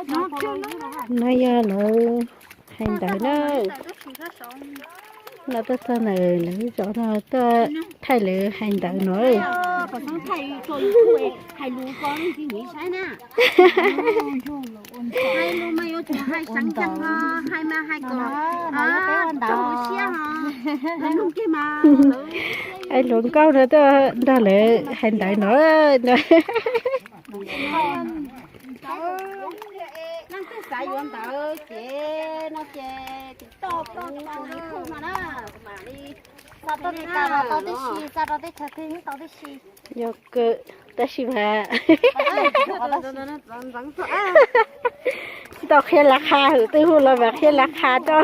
No yog lawv hais ntawv na. No tuaj txog ntawm lawv zos no tuaj thaij lawv hais ntawv no. Hais hluas nkauj no tuaj nrog lawv hais ntawv no. Leej twg xav yuav ntawv ces no ces tim toj kuv tus YouTube no na, mam li xa rau teb chaws twg tau tib si. Yog kawg, tab sis mas tsis tau qhia laj qha, hwm twb hu los mas qhia laj qha rau.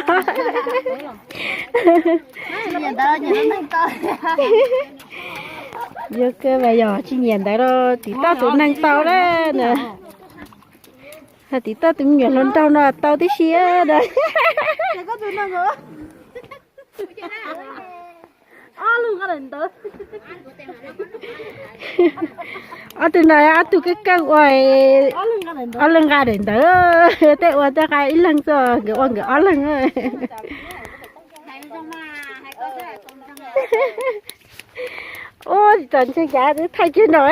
Yog kawg mas yog tsis nyiam ntawv los tim toj tus neeg tau na. Tim toj tus me nyuam hluas nraug no tau tib si na. Ob tug no ob tug kawg kawg ua ob leeg nqa daim ntawv, tej ua tej nqa ib leeg xwb, nkawd ua nkawd ob leeg. Ua txom ntseeg cas twb thaij kiag no.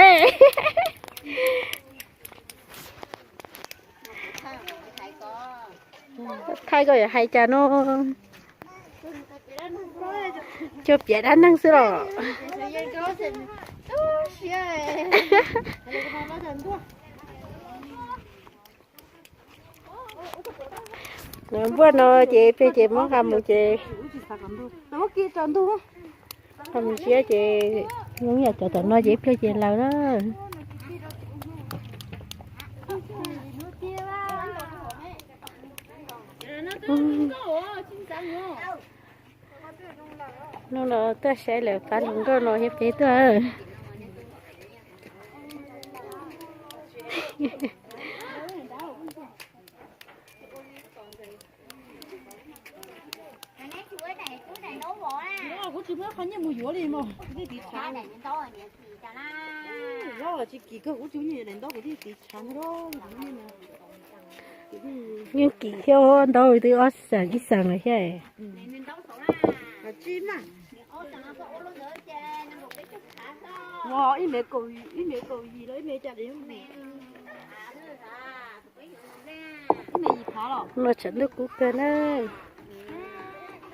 Thaij koj yuav hais cas no. Cuag piav dab neeg xwb los. Npua no ces pliag ces muab nqa mus ces nqa mus siab ces zoo yam cov tom no ces pliag ces laws na. Hnub no tuaj saib lawv pab hluas nkauj no thiab peb tuaj. Kuv tsis muab qhov nyiaj mus yuav li mog, kuv thiaj tiv tshav. Tsis kim kawg, kuv tsis muab nyiaj daim ntaub, kuv thiaj tiv tshav ntag. Yeej kim thiab, ntaub twb ob xees ib xees lawm thiab. Ib mev kaum yim los ib mev cas. Hnub no tshav ntuj kub kawg na.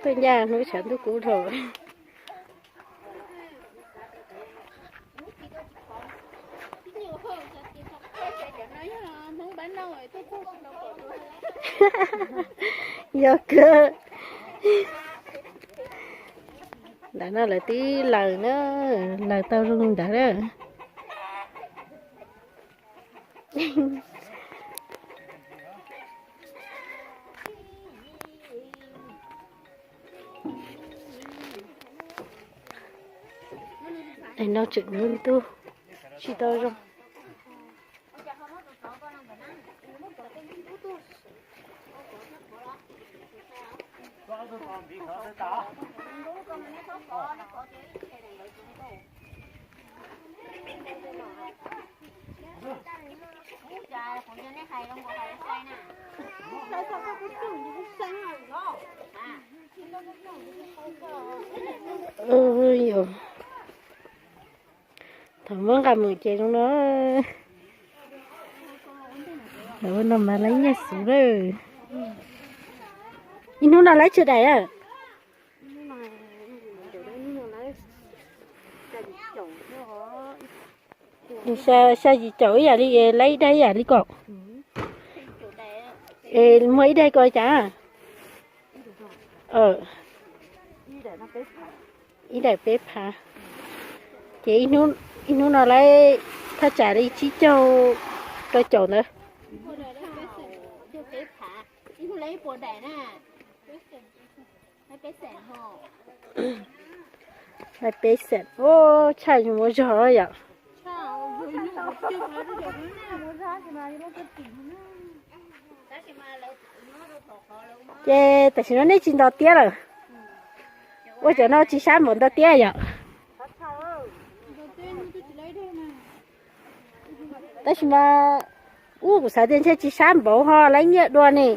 Tuaj ncaj hnub tshav ntuj kub dhau. Yog kawg. Ntawm no lawv twb laws na, laws tau zoo ntawd na. Daim no tseem ntub ntub, tsis tau zoo. Thaum muab nqa mus ces zoo no. Lawv ua no mas laib nyaj xwb lawm. Ib hnub no laib tsawg daim a? Xya yim caum ib yam li, laib ib daim ib yam li ko. Es muag ib daim ko cas? Ib daim peb phav. Ces ib hnub no laib thaj tsam li tsib caug rau caum ntawd. Laib peb xees, tshaj yus muaj zog yom. Ces tam sim no nej tsis nto tiab lawm? Ua cov no tsis sab npaum nto tiab yom? Tab sis mas Ub, kuv xav tias ntshe tsis sab npaum ho lawv nyiaj dua ne.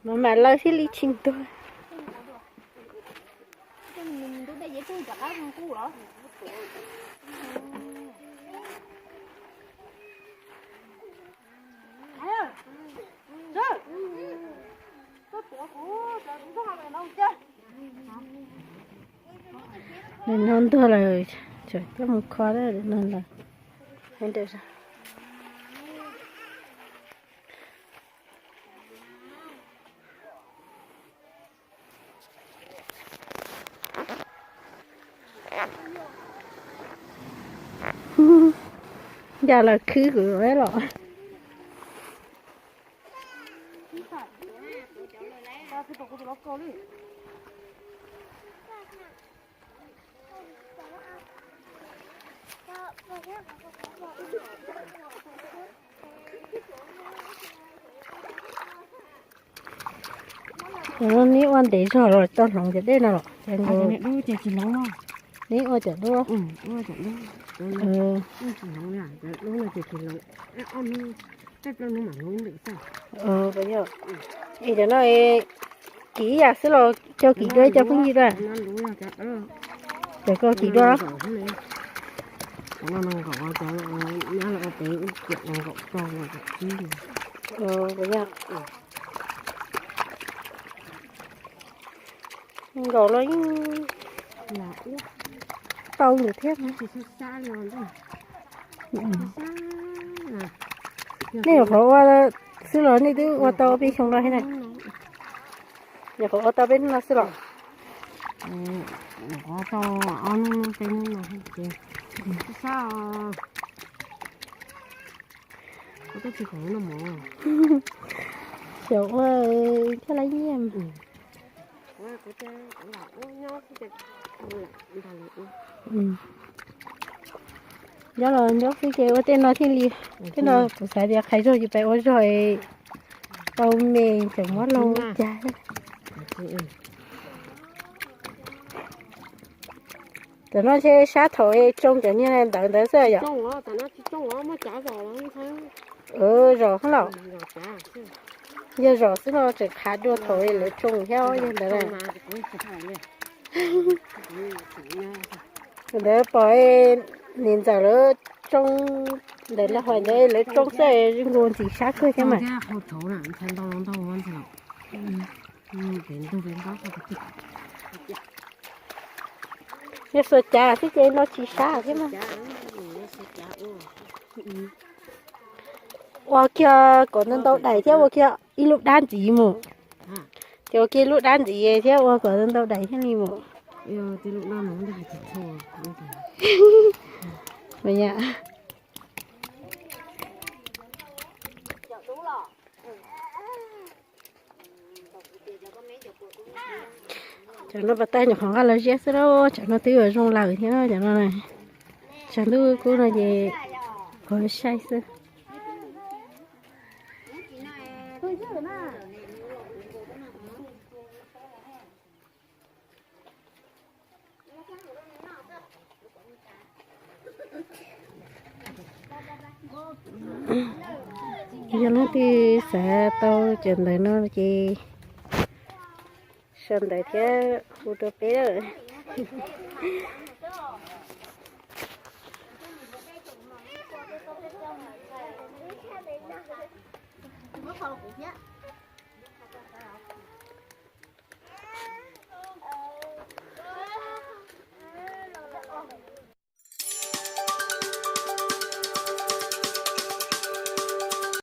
Maj mam lawv thiaj li tsis ntuag. Nws no ntuag lawm, tsam coj mus kho no lawm. Yog lawv khwb kuv los. Neb ua ntev zog los tau hloov cov dej no los? Neb ua cov dub. Es cov no kim ib yam xwb los cog kim dua cov pheej yig dua? Cov ko kim dua. Nkaum los yeej tau ntawd thiab. Nej nyuam qhuav ua xwb los nej twb ua tau peb xyoo no thiab na? Nyuam qhuav ua tau peb hnub no xwb los? Xyov ua thiaj lab nyiaj. Nyob los nyob xwb ces ua tej no thiaj li, tej no kuv xav tias qhais zog ces pais ua zog tau me tseem muab laug ua cas. Tam no ntshe sab thaum tsoo cov niag ntawd ntawd xwb yom? Zom los, yog zom xwb no tseem qhav dua thaum lawv tsoo thiab yog ntawd. Ntawd pom niam ntxawm lawv tsoo ntawm lawv hais ntawd lawv tsoo xwb zoo nkaus ntxim sab kawg thiab mas. Yog xuas cav xwb ces no tsis sab thiab mas. Ua kiag kom ntau ntau daim thiab ua kiag ib lub dab ntxiv mus. Ces ua kiag lub dab ntxiv thiab ua kom ntau ntau daim thiaj li mus. Cov no pas tag nyuam qhuav nqa los ziab xwb lauj, cov no twb yuav zoo lawm thiab cov no. Tshav ntuj kub no ces qhuav sai xwb. Yog leej twg xav tau cov ntawv no ces sau ntawv thiab hu rau peb lawm.